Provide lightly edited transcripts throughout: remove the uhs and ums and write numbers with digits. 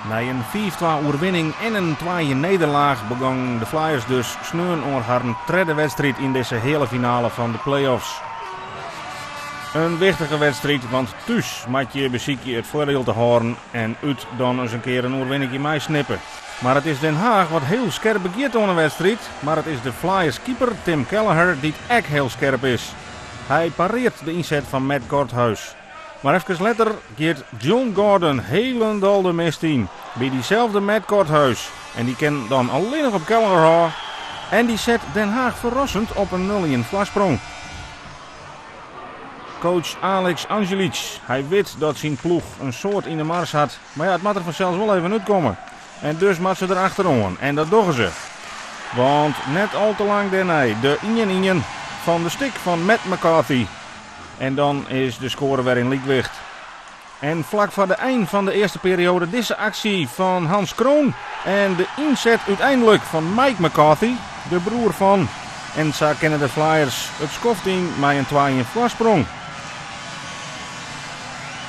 Nei in 5-2 oerwinning en in 2-1 nederlaach begongen de Flyers dus sneon oan harren tredde wedstriid yn dizze heale finale fan de play-offs. In wichtige wedstriid, want thús moat je besykje it foardiel te hâlden en út dan ris in kear in oerwinningje meisnippe. Mar it is Den Haag wat hiel skerp begjint oan 'e wedstriid, mar it is de Flyers keeper Tim Kelleher dy't ek hiel skerp is. Hy parearret de ynset fan Matt Korthuis. Mar efkes letter giet John Gordon hielendal de mist yn. By dyselde Matt Korthuis. En dy kin dan allinnich op Kelleher hâlde. En dy set Den Haag ferrassend op in 0-1 foarsprong. Coach Alex Angelic, hy wit dat syn ploech in soad yn 'e mars hat. Mar ja, it moat der fansels wol even útkomme. En dus moat se der achteroan. En dat dogge se. Want net al te lang dêrnei de 1-1 fan de stick fan Matt McCarthy. En dan is de skoare wer yn lykwicht. En flak foar de ein fan de earste perioade dizze aksje fan Hans Kroon. En de ynset úteinlik fan Mike McCarthy, de broer fan. En sa kinne de Flyers it skoft yn mei in 2-1 foarsprong.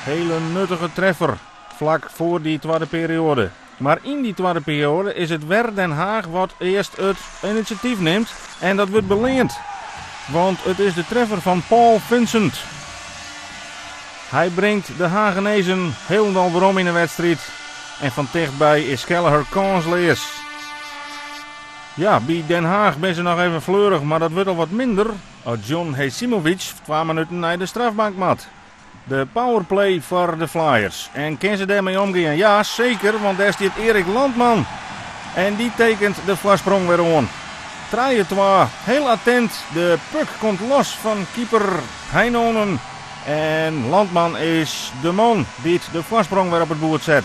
Hiele nuttige treffer flak foar dy twadde perioade. Mar yn dy twadde perioade is it wer Den Haag wat earst it inisjatyf nimt. En dat wurdt beleand. Want it is de treffer fan Paul Vincent. Hy bringt de Hagenezen hielendal werom yn de wedstriid. En fan tichtby is Kelleher kânsleas. Ja, by Den Haag binne se noch even fleurich, mar dat wurdt al wat minder as John Hesimovic 2 minuten nei de strafbank moat. De powerplay foar de Flyers. En kinne se dêrmei omgean? Ja, seker, want dêr stiet Erik Landman. En dy tekenet de foarsprong wer oan. 3-2, hiel attint. De puck komt los fan keeper Heinonen. En Landman is de man dy't de foarsprong wer op it boerd set.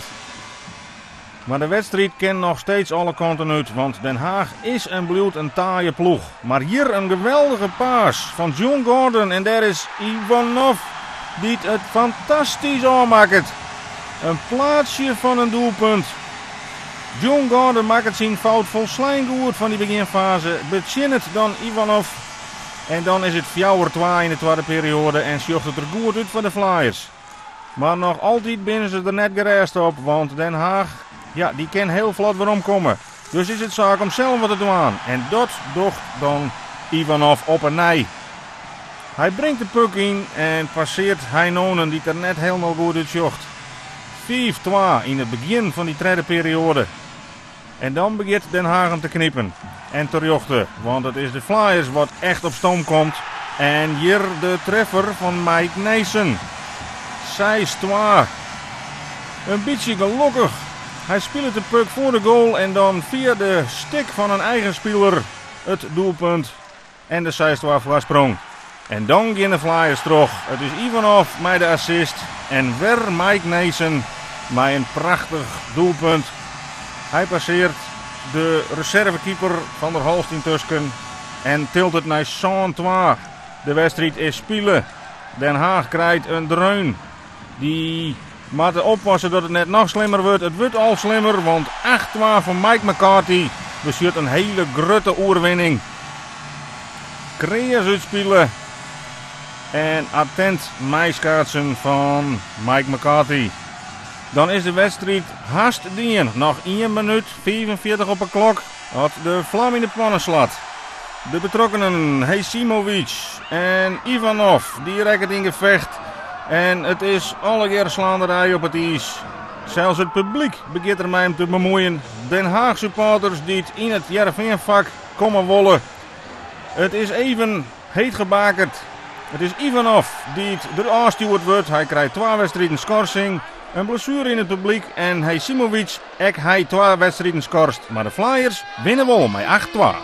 Mar de wedstriid kin noch steeds alle kanten út, want Den Haag is en bliuwt in taaie ploech. Mar hjir in geweldige pass fan John Gordon en dêr is Ivanov dy't it fantastysk ôfmakket. In plaatsje fan in doelpunt. John Gordon makket syn fout folslein goed fan dy begjinfaze. Betsjinnet dan Ivanov. En dan is it 4-2 yn de twadde perioade en sjocht it der goed út foar de Flyers. Mar noch altyd binne se der net gerêst op, want Den Haag, ja, dy kin hiel flot weromkomme. Dus is it saak om sels wat te dwaan. En dat docht dan Ivanov op 'e nij. Hy bringt de puck yn en passearret Heinonen, dy't der net hielendal goed útsjocht. 5-2 yn it begjin fan dy tredde perioade. En dan begjint Den Haag te knipen. En terjochte, want it is de Flyers wat echt op stoom komt. En hjir de treffer fan Mike Nason. 6-2. In bytsje gelokkich. Hy spilet de puck foar de goal en dan fia de stick fan in eigen spiler it doelpunt en de 6-2 foarsprong. En dan geane de Flyers troch. It is Ivanov mei de assist en wer Mike Nason mei in prachtich doelpunt. Hy passearret de reservekeeper Van der Holst yntusken en tilt it nei 7-2. De wedstriid is spile. Den Haag krijt in dreun. Dy moatte oppasse dat it net noch slimmer wurdt. It wurdt al slimmer, want 8-2 fan Mike McCarthy betsjut in hiele grutte oerwinning. Kreas útspile. En attint meiskaatsen fan Mike McCarthy. Dan is de wedstriid hast dien. Noch 1 minút 45 op 'e klok. As de flam yn de panne slacht. De betrokkenen Hesimovic en Ivanov, dy rekke yn gefecht. En it is allegear slaanderij op it iis. Sels it publyk begjint der mei him te bemuoien. Den Haag supporters dy't yn it Hearrenfeanfak komme wolle. It is even heet gebakerd. It is Ivanov dy't der ôfstjoerd wurdt. Hy krijt twa wedstriden skorsing, in blessuere yn it publyk en Hesimovic, ek hy twa wedstriden skorst. Mar de Flyers winne wol mei 8-2.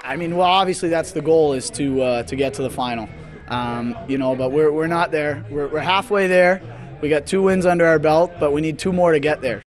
I mean, well, obviously that's the goal, is to get to the final. But we're not there. We're halfway there. We got two wins under our belt, but we need two more to get there.